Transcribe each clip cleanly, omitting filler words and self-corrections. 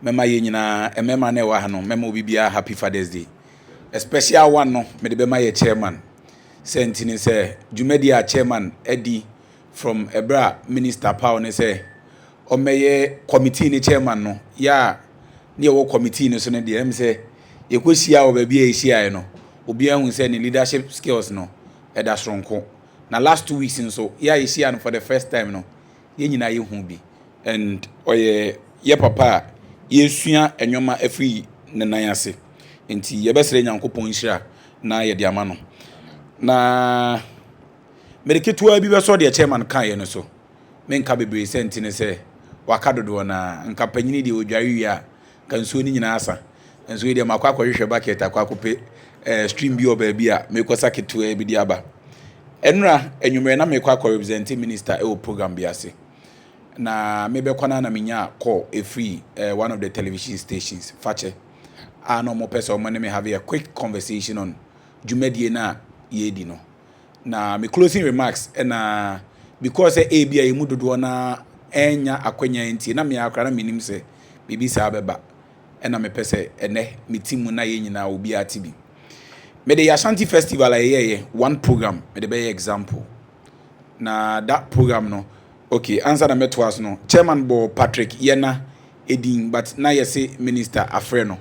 Mɛma yɛn nyinaa, mmarima no a ɛwɔ ha no, mɛma obi biara happy Father's Day. A special one no, mede bɛma yɛ chairman. Sɛ nti ne sɛ, dwumadi a chairman adi from ɛberɛ a minister paw ne sɛ ɔmmɛyɛ committee ne chairman no, yɛ a ne yɛwɔ committee no so no deɛ, ɛm sɛ yɛkɔhyia wɔ baabi a yɛhyiaeɛ no, obiara hu sɛ ne leadership skills no ɛda soronko. Na last 2 weeks nso, yɛ a yɛhyia no for the first time no, yɛn nyinaa yɛhu bi and ɔyɛ yɛ papa a yɛsua nneɛma afiri ne nan ase, nti yɛbɛsrɛ Nyankopɔn nhyira na yɛde ama no. Na mede ketewa bi bɛsɔ deɛ chairman kaeɛ no so. Menka bebree, sɛ nti ne sɛ waka dodoɔ na nka panyini deɛ ɔdware wie a, nka nsuo no nyinaa asa. Nsuo yi deɛ, makɔ akɔhwehwɛ bucket, akɔ akɔpɛ stream bi wɔ baabi a mekɔsa ketewa bi de aba. Ɛnora anwummerɛ na mekɔ akɔ represent minister ɛwɔ program bi ase, na mebɛkɔ no na menya call ɛfiri one of the television stations, Fakyɛ, a na ɔmo pɛ sɛ ɔmo ne me have a quick conversation on dwumadie no a yɛredi no. Na me closing remarks, ɛna because sɛ ebi a emu dodoɔ na ɛnya akwanya nti na me akora na menim sɛ biribi saa bɛba, ɛna mepɛ sɛ ɛnɛ me ti mu na yɛn nyinaa obiara te bi. Mede yɛ Ashanti Festival a yɛyɛyɛ one program mede bɛyɛ example. Na that program no, okay, ansa na mɛtoa so no, chairman bɔ Patrick Yɛna edin, but na yɛse minister afrɛ no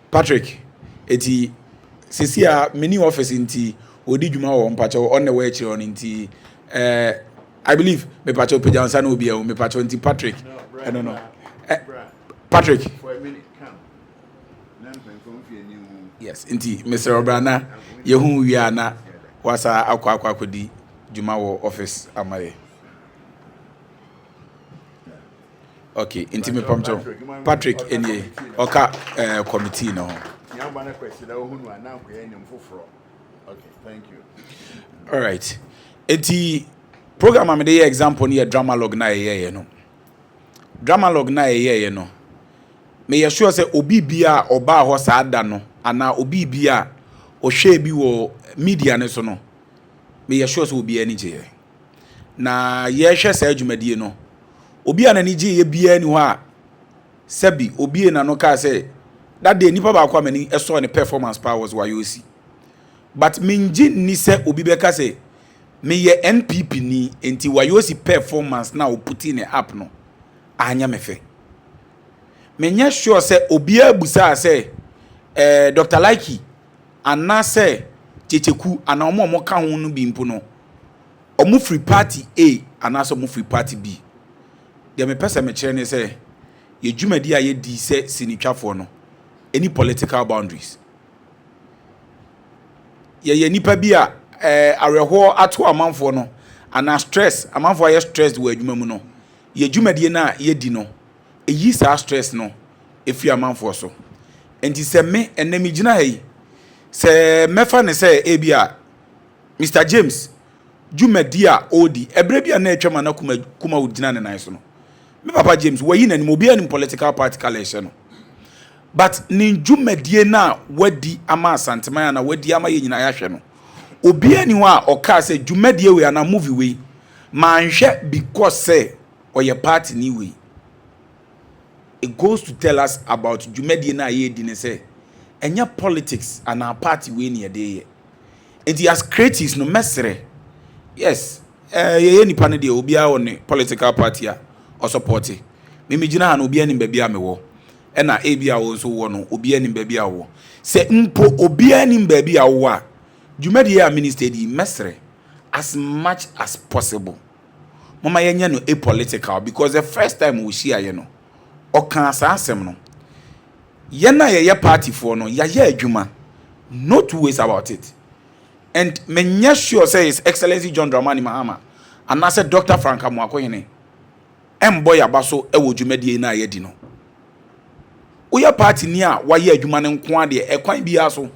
Patrick. Eti sisi a mini office nti odi dwuma wɔ mpakyɛw, ɔna ɛwɔ akyire hɔ no. Nti I believe mepakyɛw pagya nsa na obi ɛwɔ mepakyɛw. Nti Patrick, ɛno no, Patrick. Yes, nti mesrɛ ɔbra na yɛhu wie a na wasa akɔ akɔdi dwuma wɔ office ama yɛ. Okay, nti mepamkyɛw, Patrick enie, ɔka committee no ho. Okay, thank you. Alright, nti program a mede yɛ example no yɛ Dramalog na yɛyɛyɛ no. Dramalog na yɛyɛyɛ no, meyɛ sure sɛ obi bia a ɔbaa hɔ saa da no anaa obi bia a ɔhwɛ bi wɔ media no so no, meyɛ sure sɛ obiara ani gyeeɛ. Na yɛhwɛ saa dwumadie no, obi a n'ani gyeeɛ biara ni hɔ a sɛbi obie n'ano kaa sɛ that day nipa baako a m'ani ɛsɔɔ ne performance paa was Wayosi. But mengye nni sɛ obi bɛka sɛ meyɛ NPP ni nti Wayosi performance na ɔputi ne app no anyɛ me fɛ. Menyɛ sure sɛ obiara busaa sɛ Dr Likee anaasɛ Kyekyeku anaa ɔmo a ɔmo ka ho no bi mpo no, ɔmo firi party A anaasɛ ɔmo firi party B. Deɛ mepɛ sɛ mekyerɛ ne sɛ yɛ dwumadi a yɛdi sɛ sinitwafoɔ no, any political boundaries. Yɛyɛ nipa bi a awerɛhoɔ ato amanfoɔ no anaa stress, amanfoɔ ayɛ stress wɔ adwuma mu no, yɛ dwumadie no a yɛdi no, ɛyi saa stress no ɛfiri amanfoɔ so. Nti sɛ me ɛnɛ mi gyina ha yi sɛ mɛfa ne sɛ ebi a Mr James dwumadi a ɔredi ɛberɛ bi a na atwam a na kuma kuma gyina ne nan so no, me papa James wayi n'anim, obiara nim political party colour ɛhyɛ no, but ne dwumadie no a wadi ama Asanteman a na wadi ama yɛ nyinaa yɛahwɛ no, obiara ni hɔ a ɔkaa sɛ dwumadie wei anaa movie wei manhwɛ because sɛ ɔyɛ party ni wei. It goes to tell us about dwumadie no a yɛredi ne sɛ ɛnyɛ politics anaa party wei ne yɛde yɛ. Nti as creatives no, mɛsrɛ, yes, yɛyɛ nipa no deɛ, obiara wɔ ne political party a ɔsupport. Mimi gyina ha no, obiara nim baabi a mewɔ, ɛna ebi a wo nso wɔ no, obiara nim baabi a wɔ. Sɛ mpo obiara nim baabi a wowɔ a, dwumadie a minister di, mɛsrɛ, as much as possible, mama yɛnyɛ no apolitical, because the first time wɔhyia yɛ no, ɔkaa saa asɛm no. Yɛn a yɛyɛ partyfoɔ no, yɛayɛ adwuma, no two ways about it, and menyɛ sure sɛ His Excellency John Dramani Mahama anaasɛ Dr Frank Amoakohene ɛmbɔ yaba so ɛwɔ dwumadie no a yɛdi no. Woyɛ party ni a wayɛ adwuma no nko adeɛ, ɛkwan biara so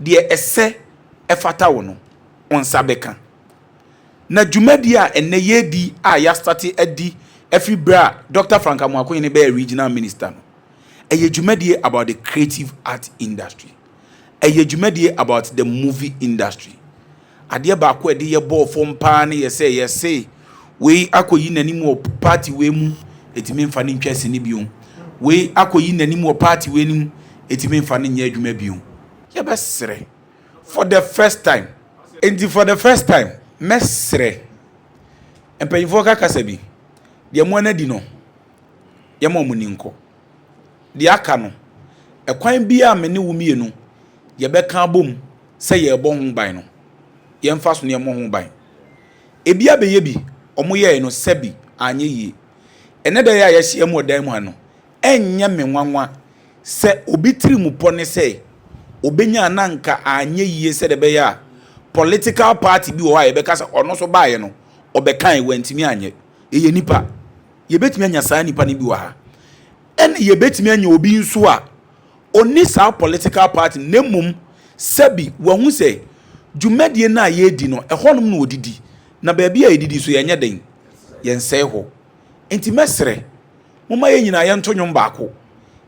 deɛ ɛsɛ ɛfata wo no, wo nsa bɛka. Na dwumadie a ɛnɛ yɛdi a yɛastart adi ɛfiri berɛ a Dr Frank Amoakohene bɛyɛ regional minister no, ɛyɛ dwumadie about the creative art industry, ɛyɛ dwumadie about the movie industry. Adeɛ baako a ɛde yɛ bɔɔl fam paa ne yɛ sɛ yɛse wei akɔyi n'anim wɔ party wei mu, ɛtumi mfa ne ntwa sini bio. Wei akɔyi n'anim wɔ party wei anim, enti memfa no nyɛ adwuma bio. Yɛbɛsrɛ for the first time. Enti for the first time, mɛsrɛ. Mpanyinfoɔ ka kasa bi, deɛ mo ani adi no, yɛma wɔn ani nkɔ. Deɛ aka no, ɛkwan biara a me ne wo mmienu yɛbɛka abom sɛ yɛrebɔ ho ban no, yɛmfa so na yɛmmɔ ho ban. Ebi abɛyɛ bi, wɔyɛe no sɛbi anyɛ yie. Ɛnnɛ da yi a yɛahyia mu wɔ dan mu ha no, ɛnyɛ me nwanwa sɛ obi tirimupɔ ne sɛ obenya a na anka anyɛ yie sɛdeɛ ɛbɛyɛ a political party bi wɔ hɔ a yɛbɛka sɛ ɔno nso baeɛ no ɔbɛkae wantumi anyɛ. Yɛyɛ nnipa. Yɛbɛtumi anya saa nnipa no bi wɔ ha. Ɛna yɛbɛtumi anya obi nso a ɔnni saa political party no na mmom sɛbi wahu sɛ dwumadie no a yɛredi no ɛhɔnom na ɔdidi na baabi a yɛdidi so yɛnyɛ den yɛnsɛe hɔ. Nti mɛsrɛ momma yɛn nyinaa yɛnto nnwom baako,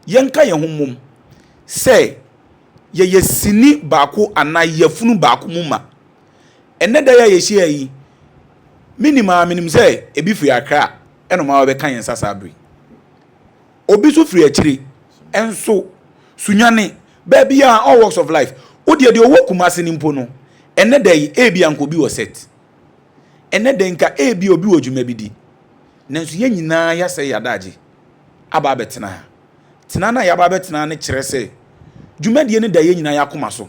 yɛnka yɛn ho mmom sɛ yɛyɛ sini baako anaa yafunu baako mu ma. Ɛnnɛ da yi a yɛhyia yi, menim ara menim sɛ ebi firi Accra ɛna ɔma wɔbɛka yɛn nsa saa bere. Obi nso firi akyire nso Sunyani, baabi a all walks of life. Wo deɛ deɛ ɔwɔ Kumasi no mpo no, ɛnnɛ da yi ebi anka obi wɔ set. Ɛnnɛ da yi nka ebi obi wɔ dwuma bi di. Nanso yɛn nyinaa yɛasɛe yɛn adagye aba abɛtena ha. Tena no a yɛaba abɛtena ha no kyerɛ sɛ dwumadie no da yɛn nyinaa yɛn akoma so.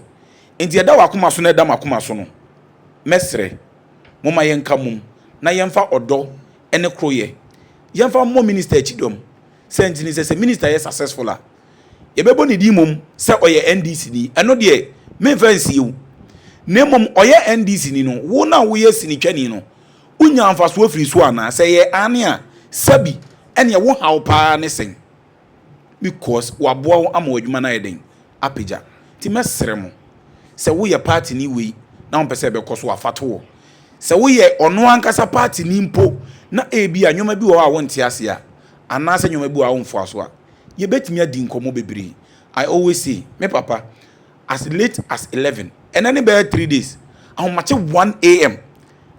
Enti ɛda w'akoma so na ɛda m'akoma so no, mɛsrɛ, momma yɛnka mmom na yɛmfa ɔdɔ ne koroyɛ yɛmfa mmɔ minista akyi dɔm. Sɛ nti ne sɛ, sɛ minista yɛ successful a, yɛbɛbɔ ne din mmom sɛ ɔyɛ NDC ni. Ɛno deɛ, memfa nsie wo. Na mmom ɔyɛ NDC ni no, wo no a woyɛ sinitwani no, Wonyaa mfasoɔ firii so anaa? Sɛ ɛyɛ aane a, sɛbi, ɛneɛ wo haw paa ne sɛn? Because waboa wo ama w'adwuma no ayɛ dɛn? Apagya. Nti mɛsrɛ mo, sɛ woyɛ party-ni wei na wompɛ sɛ ɛbɛkɔ so a, fa to hɔ. Sɛ woyɛ ɔno ankasa party-ni mpo na ebia nneɛma bi wɔ hɔ a wonte aseɛ a, anaasɛ nneɛma bi wɔ hɔ a womfoa so a, yɛbɛtumi adi nkɔmmɔ bebree. I always say, me papa, as late as 11, ɛnnɛ ne bɛyɛ 3 days, ahomakye 1 a.m.,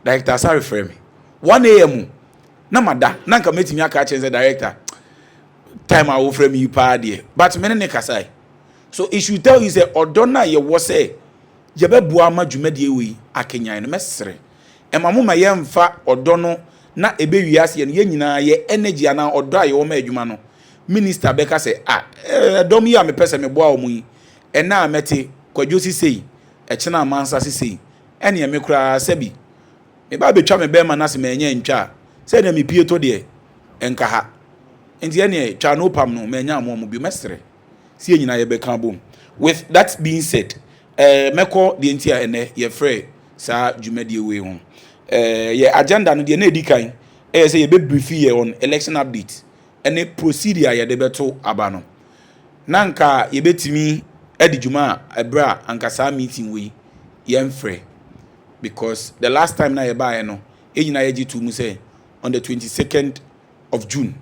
Director Asare frɛ me 1 a.m. o, na mada na nka mɛtumi aka akyerɛ sɛ, "Director, time a wofrɛ me yi paa deɛ," but me ne ne kasae. So it should tell you sɛ ɔdɔ no a yɛwɔ sɛ yɛbɛboa ama dwumadie wei akenyan no. Mɛsrɛ, ɛma mo ma yɛmfa ɔdɔ no na ɛbɛwie aseɛ no, yɛn nyinaa yɛ energy anaa ɔdɔ a yɛwɔ ma adwuma no, minister bɛka sɛ, "Ah, ɛdɔm yi a mepɛ sɛ meboa wɔn yi, ɛna a mɛte Kwadwo sisei, ɛkyena amansa sisei, ɛneɛ me koraa sɛbi meba abɛtwa me bɛrima no ase manya ntwa a, sɛdeɛ mepie to deɛ ɛnka ha nti ɛneɛ twa no pam no manya amoa mu bio." Mɛsrɛ sɛ yɛn nyinaa yɛbɛka bom. With that being said, mɛkɔ deɛ nti a ɛnɛ yɛfrɛ saa dwumadie wei ho. Yɛ agenda no deɛ na ɛdi kan ɛyɛ sɛ yɛbɛbrief yɛ on election update ɛne procedure a yɛde bɛto aba no. Na nka yɛbɛtumi adi dwuma a ɛberɛ a anka saa meeting wei yɛmfrɛ, because the last time na yɛbaeɛ no, yɛn nyinaa yɛgye to mu sɛ on the 22nd of June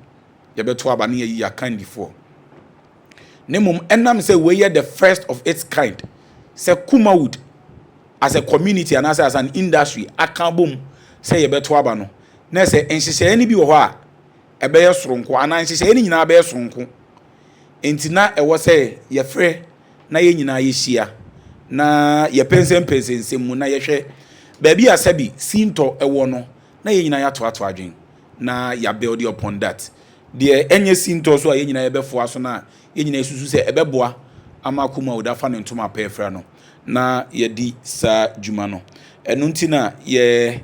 yɛbɛto aba ne yɛyi akandifoɔ. Na mmom ɛnam sɛ wei yɛ the first of its kind sɛ Kumawood as a community anaasɛ as an industry aka bom sɛ yɛbɛto aba no, na sɛ nhyehyɛeɛ no bi wɔ hɔ a ɛbɛyɛ soronko anaa nhyehyɛeɛ no nyinaa bɛyɛ soronko nti, na ɛwɔ sɛ yɛfrɛ na yɛn nyinaa yɛhyia na yɛpɛnsɛmpɛnsɛ nsɛm mu na yɛhwɛ baabi a sɛbi sintɔ ɛwɔ no na yɛn nyinaa yɛatoato adwen na yɛabuild upon that. Deɛ ɛnyɛ sintɔ so a, yɛn nyinaa yɛbɛfoa so na yɛn nyinaa yɛsusu sɛ ɛbɛboa ama Kumawood afa ne ntoma apɛɛfra no na yɛdi saa dwuma no. Ɛno nti na yɛte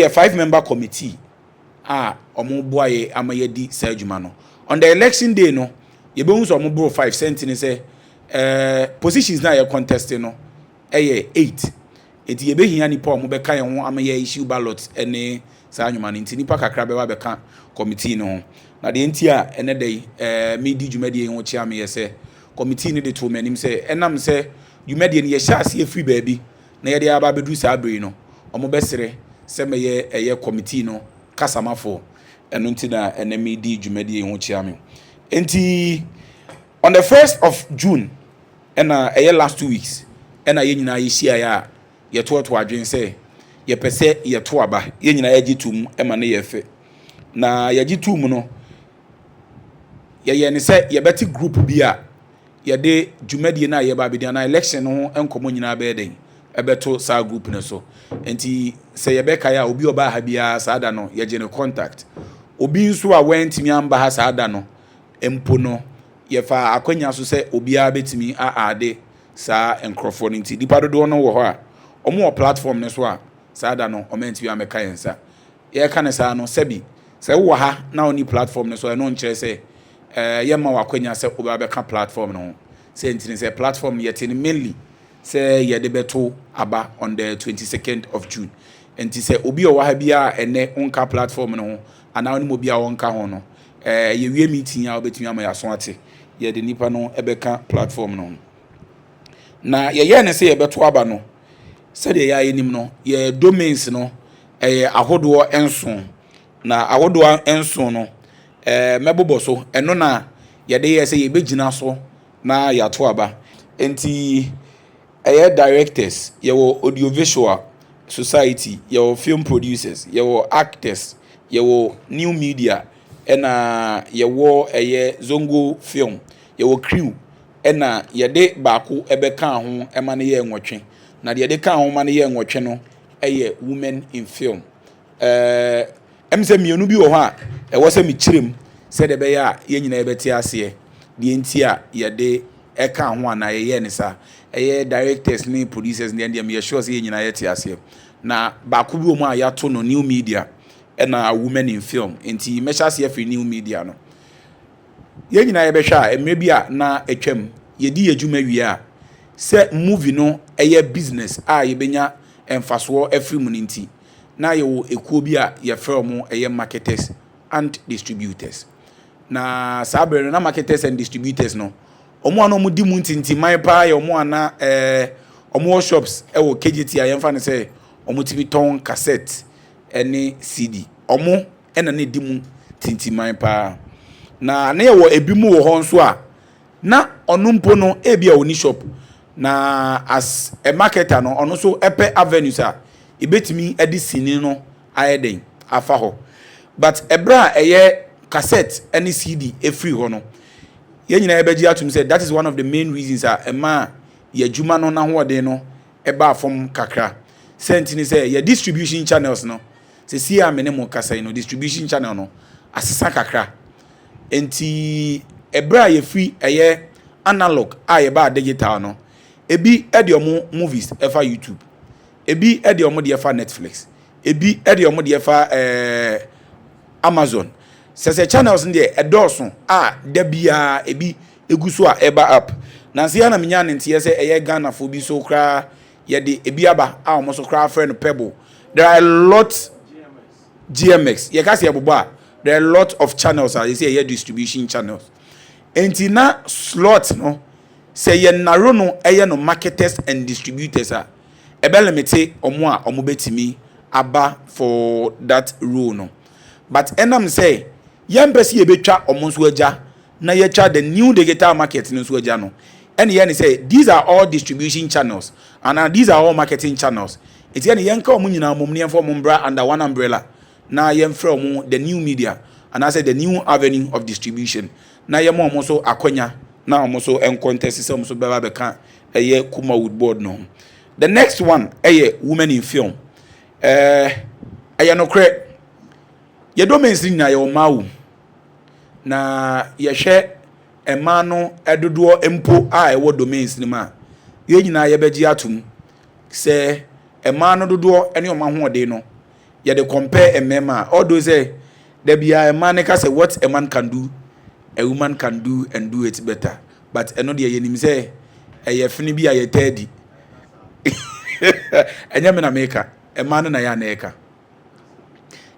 yɛ five member committee a wɔn boa yɛ ama yɛdi saa dwuma no. On the election day no, yɛbɛhu sɛ wɔn boro five cent ne sɛ positions na yɛ contest no ɛyɛ eight, eti yɛbɛhia nipa a wɔn bɛka yɛn ho ama yɛ issue ballot ɛne saa nnwuma no. Nti nipa kakra bɛba bɛka committee no ho. Na deɛ nti a ɛnɛ da yi medi dwumadie yi ho kyea me yɛ sɛ committee no de to wɔn anim sɛ ɛnam sɛ dwumadie no yɛhyɛ aseɛ firi baabi na yɛde aba abɛduru saa bere no, wɔn bɛsrɛ sɛ mɛyɛ ɛyɛ committee no kasamafoɔ. Ɛno nti na ɛnɛ medi dwumadie yi ho kyea me. Nti on the 1st of June, ɛna ɛyɛ last 2 weeks, ɛna yɛn nyinaa yɛhyiaeɛ a yɛtoɔtoɔ adwene sɛ yɛpɛ sɛ yɛto aba. Yɛn nyinaa yɛgye to mu ɛma ne yɛ fɛ na yɛgye to mu no. Yɛyɛ ne sɛ yɛbɛte group bi a yɛde dwumadie no a yɛba abɛdi anaa election no ho nkɔmmɔ nyinaa bɛyɛ den ɛbɛto saa group no so. Nti sɛ yɛbɛkae a, obi a ɔbaa ha biara saa da no, yɛgye ne contact. Obi nso a wɔntumi amba ha saa da no mpo no, yɛfa akonnwa so sɛ obiara bɛtumi aade saa nkurɔfoɔ no. Nti nipa dodoɔ no wɔ hɔ a wɔn wɔ platform no so a saa da no wɔn antumi amɛka yɛn nsa. Yɛka ne saa no, sɛbi, sɛ wowɔ ha na wonni platform no so, ɛno nkyerɛ sɛ yɛma wɔ akonnwa sɛ wobɛba bɛka platform no ho. Sɛ nti ne sɛ platform no yɛte no mainly sɛ yɛde bɛto aba on the 22nd of June. Nti sɛ obi a ɔwɔ ha biara ɛnɛ wonka platform no ho anaa wonim obi a wɔnka ho no, yɛwie meeting a, wobɛtumi ama yɛaso ate, yɛde nipa no ɛbɛka platform no ho. Na yɛyɛ ne sɛ yɛbɛto aba no, sɛdeɛ yɛayɛ nim no, yɛ domains no ɛyɛ ahodoɔ 7, na ahodoɔ 7 no, mɛbobɔ so. Ɛno na yɛde yɛ sɛ yɛbɛgyina so na yɛato aba. Nti ɛyɛ directors, yɛwɔ audiovisual society, yɛwɔ film producers, yɛwɔ actors, yɛwɔ new media, ɛna yɛwɔ ɛyɛ Zongo Film, yɛwɔ crew, ɛna yɛde baako ɛbɛka ho ɛma no yɛ 8. Na deɛ yɛde ka ho ma no yɛ 8 no ɛyɛ women in film. Sɛ mmienu bi wɔ hɔ a ɛwɔ sɛ mekyerɛ mu sɛdeɛ ɛbɛyɛ a yɛn nyinaa yɛbɛte aseɛ deɛ nti a yɛde ɛka ho anaa yɛyɛ ne saa. Ɛyɛ directors ne producers ne deɛ, meyɛ sure sɛ yɛn nyinaa yɛte aseɛ. Na baako bi wɔ mu a yɛato no new media ɛna women in film. Nti mɛhyɛ aseɛ firi new media no. Yɛn nyinaa yɛbɛhwɛ a, mmerɛ bi a na atwam, yɛdi yɛ adwuma wie a, sɛ movie no ɛyɛ business a yɛbɛnya mfasoɔ afiri mu no, nti na yɛwɔ ekuo bi a yɛfrɛ wɔn ɛyɛ marketers and distributors. Na saa abɛrɛ no, na marketers and distributors no, wɔn a na wɔn di mu ntintiman paa yɛ wɔn a na wɔn wɔ shops ɛwɔ Kejetia a yɛmfa no sɛ wɔn tumi tɔn cassette ɛne CD. Wɔn ɛna ne di mu tintiman paa. Na ne yɛwɔ ebi mu wɔ hɔ nso a na ɔno mpo no, ebi a ɔni shop, na as a marketer no, ɔno nso ɛpɛ avenues a ebetumi ɛde sini no ayɛ den afa hɔ. But ɛbrɛ a ɛyɛ cassette ɛne CD efiri hɔ no, yɛn nyinaa yɛbɛgye atum sɛ that is one of the main reasons a ɛma yɛ adwuma no n'ahoɔden no ɛbaa fam kakra. Sɛnti ni sɛ yɛ distribution channels no, sɛ a me ne mo kasa yi no, distribution channel no asesa kakra. Nti ɛbrɛ a yɛfiri ɛyɛ analog a yɛbaa digital no, ebi ɛde ɔmo movies ɛfa YouTube, ebi ɛde ɔmo deɛ fa Netflix, ebi ɛde ɔmo deɛ fa Amazon. Sɛsɛ channels no deɛ ɛdɔɔso a da biara ebi egu so a ɛba up. Nansi ya na menya ne nteɛ sɛ ɛyɛ Ghanafoɔ bi so koraa yɛde ebi aba a wɔn so koraa frɛ no Pebble. There are a lot, GMX, yɛka sɛ yɛbobɔ a, there are a lot of channels a yɛsɛ ɛyɛ distribution channels. Nti na slot no, sɛ yɛ narrow no ɛyɛ no marketers and distributors a, ɛbɛ limit ɔmo a ɔmo bɛtumi aba for that role no. But ɛnam sɛ yɛn mpɛ sɛ yɛbɛtwa ɔmo nso agya na yɛtwa the new digital market no nso agya no, ɛne yɛn ne sɛ these are all distribution channels and these are all marketing channels. Eti ɛne yɛn ka ɔmo nyinaa mom ne yɛn fɔ ɔmo mbra under one umbrella na yɛn frɛ ɔmo the new media anaasɛ the new avenue of distribution, na yɛn mo ɔmo nso akɔnya na ɔmo nso ncontest sɛ ɔmo nso bɛba bɛka ɛyɛ Kumawood board no. The next one ɛyɛ women in film. Ɛyɛ nokorɛ, yɛ domains nyinaa yɛwɔ mmaa wɔ mu, na yɛhwɛ mmaa no dodoɔ mpo a ɛwɔ domains no mu a, yɛn nyinaa yɛbɛgye atom sɛ mmaa no dodoɔ ne wɔn ahoɔden no, yɛde compare mmarima a, although sɛ dabi a mmaa no ka sɛ what a man can do, a woman can do and do it better, but ɛno deɛ yɛnim sɛ ɛyɛ fini bi a yɛtaa di. Ɛnyɛ me na meka, mmaa no na yɛ ana ɛka.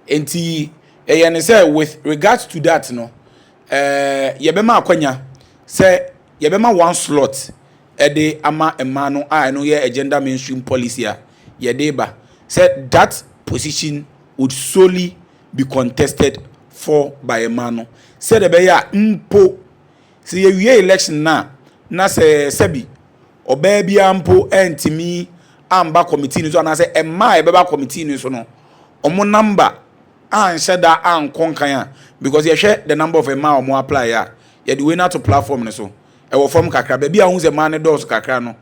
Nti ɛyɛ ne sɛ with regards to that no, yɛbɛma akwanya sɛ yɛbɛma one slot ɛde ama mmaa no a ɛno yɛ a gender mainstream policy a yɛde ba sɛ that position would solely be contested for by mmaa no, sɛdeɛ ɛbɛyɛ a mpo sɛ yɛwie election na sɛ sɛbi ɔbaa biara mpo ɛntumi amba committee no so, anaasɛ mmaa a ɛbɛba committee no so no, ɔmo number anhyɛ da ankɔ nkan a, because yɛhwɛ the number of mmaa a ɔmo apply a, Yɛde wei no ato platform no so. Ɛwɔ fam kakra. Baabi a wohu sɛ mmaa no dɔɔso kakra no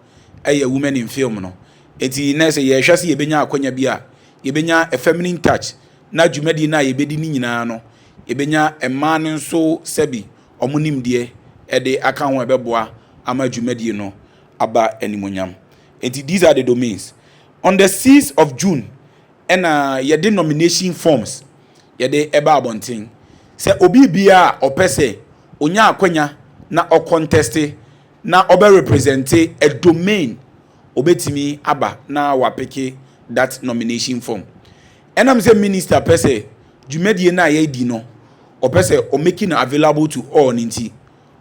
ɛyɛ women in film no. Eti na sɛ yɛhwɛ sɛ yɛbɛnya akwanya bi a yɛbɛnya a feminine touch na dwumadie no a yɛbɛdi ne nyinaa no, yɛbɛnya mmaa no nso sɛbi ɔmo nimdeɛ ɛde aka ho a ɛbɛboa ama dwumadie no aba animonyam. Nti these are the domains. On the 6th of June ɛna yɛde nomination forms yɛde ɛba abɔnten sɛ obi bia a ɔpɛ sɛ onya akwanya na ɔcontest na ɔbɛ represent a domain, obetumi aba na wapick that nomination form. Ɛnam sɛ minister pɛ sɛ dwumadie no a yɛdi no, ɔpɛ sɛ ɔmake no available to all ne nti,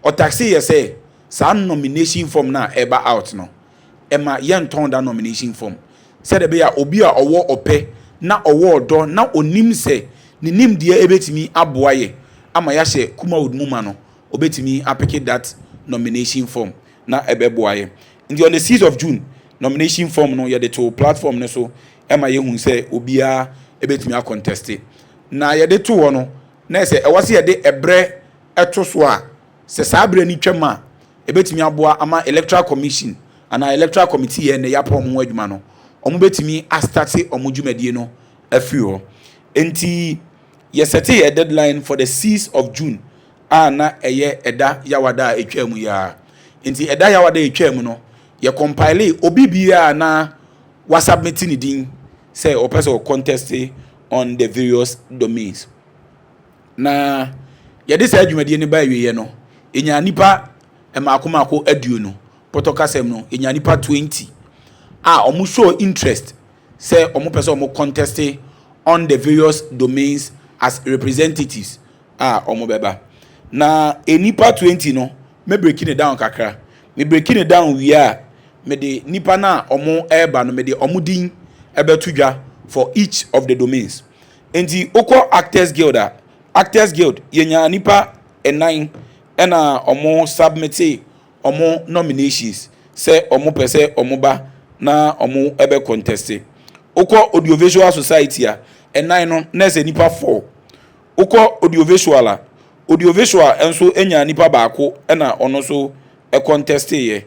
ɔtask yɛ sɛ saa nomination form na ɛba out no, ɛma yɛntɔn da nomination form, sɛdeɛ ɛbɛyɛ a obi a ɔwɔ ɔpɛ na ɔwɔ ɔdɔ na onim sɛ ne nimdeɛ ebetumi aboa yɛ ama yɛahyɛ Kumawood mu ma no, obetumi apick that nomination form na ɛbɛboa yɛ. Nti on the 6th of June, nomination form no yɛde to platform no so ɛma yɛhu sɛ obiara ebetumi acontest. Na yɛde to hɔ no, na ɛsɛ ɛwɔ sɛ yɛde ɛbrɛ ɛto so a sɛ saa berɛ no twam a, ebetumi aboa ama Electoral Commission anaa Electoral Committee yɛn na yɛapɔ wɔn ho adwuma no, wɔn betumi astart wɔn dwumadie no afiri hɔ. Nti yɛset yɛ deadline for the 6th of June a na ɛyɛ ɛda Yawada a etwa mu yaa. Nti ɛda Yawada a etwa mu no, yɛ compile obi biara na wasubmit ne din sɛ ɔpɛ sɛ ɔcontest on the various domains. Na yɛde saa dwumadie no ba awieɛ no, enya nipa mmaako mmaako 20. Pɔtɔ kasɛm no, enya nipa 20 a wɔn show interest sɛ wɔn pɛ sɛ wɔn contest on the various domains as representatives a wɔn bɛba. Na nipa 20 no, me breaking it down kakra. Me breaking it down wie a, mede nipa na wɔn ɛreba no, mede wɔn din ɛbɛto dwa for each of the domains. Nti okɔ Actors Guild a, Actors Guild, yɛnya nipa ɛnan ɛna wɔn submit wɔn nominations sɛ wɔn pɛ sɛ wɔn ba na wɔn ɛbɛ contest. Okɔ Audiovisual Society a, ɛnan no na ɛsɛ nipa four. Okɔ audiovisual a, audiovisual nso nya nipa baako ɛna ɔno nso ɛcontest yɛ.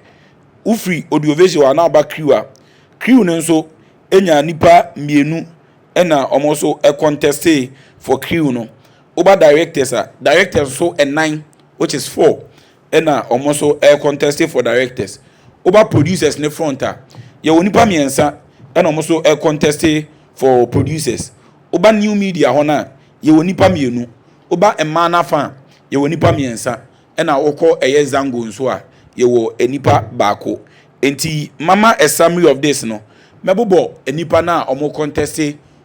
Wofiri audiovisual na aba crew a, crew no nso nya nipa mmienu ɛna wɔn nso ɛcontest for crew no. Woba directors a, directors nso ɛnan, which is four, ɛna wɔn nso ɛcontest for directors. Woba producers ne front a, yɛwɔ nipa mmiɛnsa ɛna wɔn nso ɛcontest for producers. Woba new media hɔ no a, yɛwɔ nipa mmienu. Woba mmaa n'afa a, yɛwɔ nipa mmiɛnsa, ɛna wokɔ ɛyɛ zango nso a, yɛwɔ nipa baako. Nti mama a summary of this no, mɛbobɔ nipa no a wɔn contest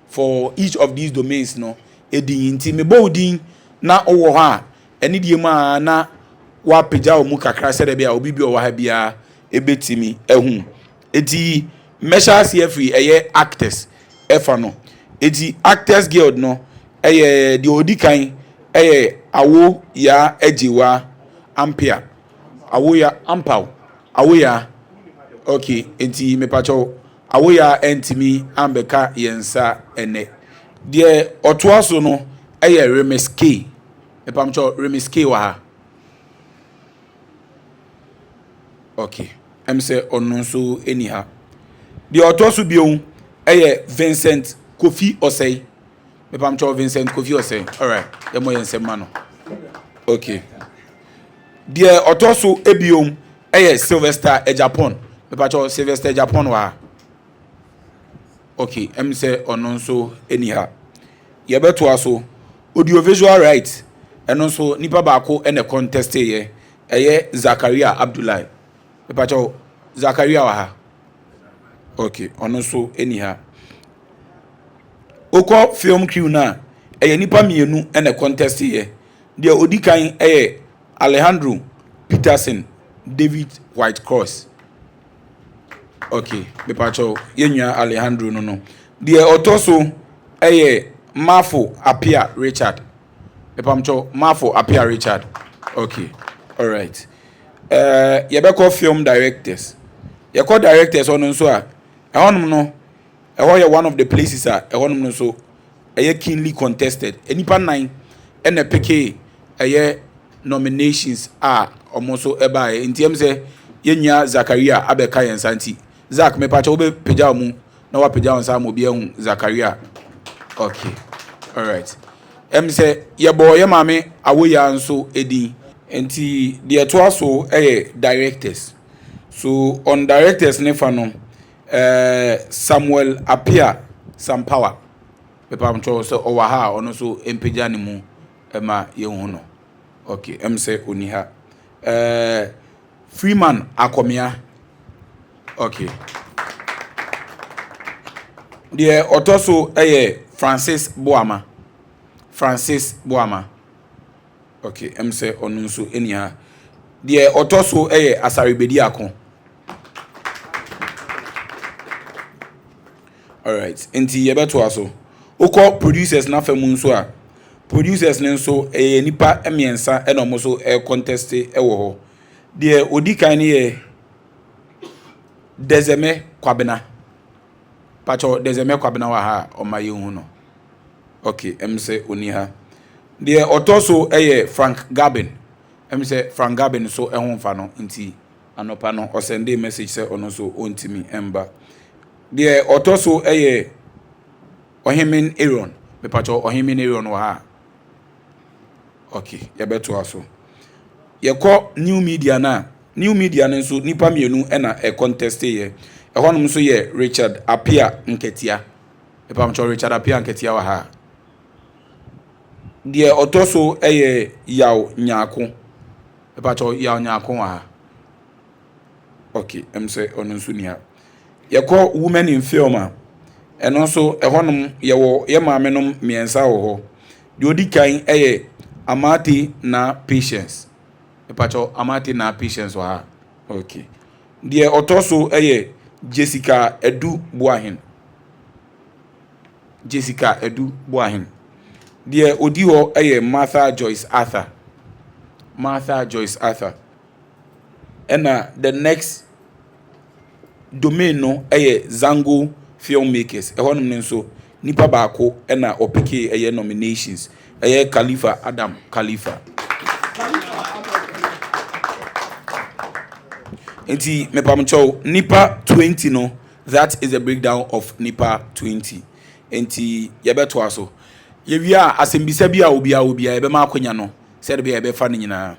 for each of these domains no edin. Nti mebɔ wo din na wowɔ hɔ a, ɛne deɛ mu a na wapagya wɔn mu kakra sɛdeɛ bi a obi bi a ɔwɔ ha biara ebetumi ɛhu. Eti mmɛhyɛ aseɛ firi ɛyɛ actors ɛfa no. Eti Actors Guild no, ɛyɛ deɛ odi kan ɛyɛ Awo Yaa Agyewa Ampia Awoya Ampaw Awoya. Okay, nti mepakyɛw, Awoya ɛntumi ambɛka yɛn nsa ɛnɛ. Deɛ ɔtoa so no ɛyɛ Remis K. Mepakyɛw, Remis K wɔ ha? Okay, sɛ ɔno nso ɛni ha. Deɛ ɔtɔ so bio ɛyɛ Vincent Kofi Ɔsɛe. Mepakyɛw, Vincent Kofi Ɔsɛe. Alright, yɛmmɔ yɛn nsɛm ma no. Okay, deɛ ɔtɔ so ebiom ɛyɛ Sylvester Ejapon. Mepakyɛw, Sylvester Ejapon wɔ ha? Okay, sɛ ɔno nso ɛni ha. Yɛbɛtoa so. Audiovisual right, ɛno nso nipa baako ɛna contest yɛ, ɛyɛ Zakaria Abdullahi. Mepakyɛw, Zakaria wɔ ha? Okay, ɔno nso ɛni ha. Okɔ film crew no a, ɛyɛ nipa mmienu ɛna contest yɛ. Deɛ odi kan ɛyɛ Alejandro Peterson David White Cross. Okay, mepakyɛw, yɛn nua Alejandro no. Deɛ ɔtɔ so ɛyɛ Mafo Apia Richard. Mepakyɛw, Mafo Apia Richard. Okay, alright. Yɛbɛkɔ film directors. Yɛkɔ directors ɔno nso a, ɛhɔnom no, ɛhɔ yɛ one of the places a ɛhɔnom no nso ɛyɛ keenly contested. Nipa nnan ɛna pick ɛyɛ Nominations a ɔmo nso ɛbaeɛ nti sɛ yɛn Zakaria abɛka yɛn nsa. Nti Zak, mepakyɛ wobɛpagya mu na wapagya wɔn nsa ama obi ahu Zakaria. Okay, alright. Sɛ yɛbɔ yɛ maame Awoya nso edin. Nti deɛ ɛtoa so yɛ directors. So on directors ne fa no, Samuel Apia Sampawa, mepamtwɛ sɛ ɔwɔ ha a, ɔno nso mpagya ne mu ma yɛnhu no. Okay, sɛ ɔni ha. Freeman Akɔmea. Okay, deɛ ɔtɔ so yɛ Francis Boama. Francis Boama. Okay, sɛ ɔno nso ni ha. Deɛ ɔtɔ so yɛ Asare Bediako. Alright, nti yɛbɛtoa so. Wokɔ producers n'afa mu nso a, producers no nso ɛyɛ nipa mmiɛnsa ɛna wɔn nso ɛrecontest ɛwɔ hɔ. Deɛ odi kan no yɛ Dezeme Kwabena. Patro, Dezeme Kwabena wɔ ha a ɔma yɛn hu no? Okay, sɛ oni ha. Deɛ ɔtɔ so yɛ Frank Gabin. Sɛ Frank Gabin nso ɛho mfa no, nti anɔpa no ɔsend message sɛ ɔno nso ɔntumi mba. Deɛ ɔtɔ so yɛ Ɔhemen Aaron. Mepatwɛ, Ɔhemen Aaron wɔ ha? Okay, yɛbɛtoa so. Yɛkɔ new media no a, new media no nso nipa mmienu ɛna ɛcontest yɛ. Ɛhɔnom nso yɛ Richard Apia Nketia. Mepatwɛ, Richard Apia Nketia wɔ ha? Deɛ ɔtɔ so yɛ Yaw Nyaako. Mepatwɛ, Yaw Nyaako wɔ ha? Okay, sɛ ɔno nso ni ha. Yɛkɔ women in film a, ɛno nso ɛhɔnom yɛwɔ yɛ maame nom mmiɛnsa wɔ hɔ. Deɛ odi kan yɛ Amate Na Patience. Mepatwɛ, Amate Na Patience wɔ ha? Okay. Deɛ ɔtɔ so yɛ Jessica Edu Boahen. Jessica Edu Boahen. Deɛ odi hɔ yɛ Martha Joyce Arthur. Martha Joyce Arthur. Ɛna the next domain no yɛ Zango Filmmakers. Ɛhɔnom no nso nipa baako ɛna ɔpick ɛyɛ nominations, ɛyɛ Khalifa Adam Khalifa. Nti mepamkyɛw, nipa 20 no, that is the breakdown of nipa 20. Nti yɛbɛtoa so. Yɛwie a, asɛmbisa bi a obiara obiara yɛbɛma akɔnya no sɛde bɛyɛ yɛbɛfa no nyinaa.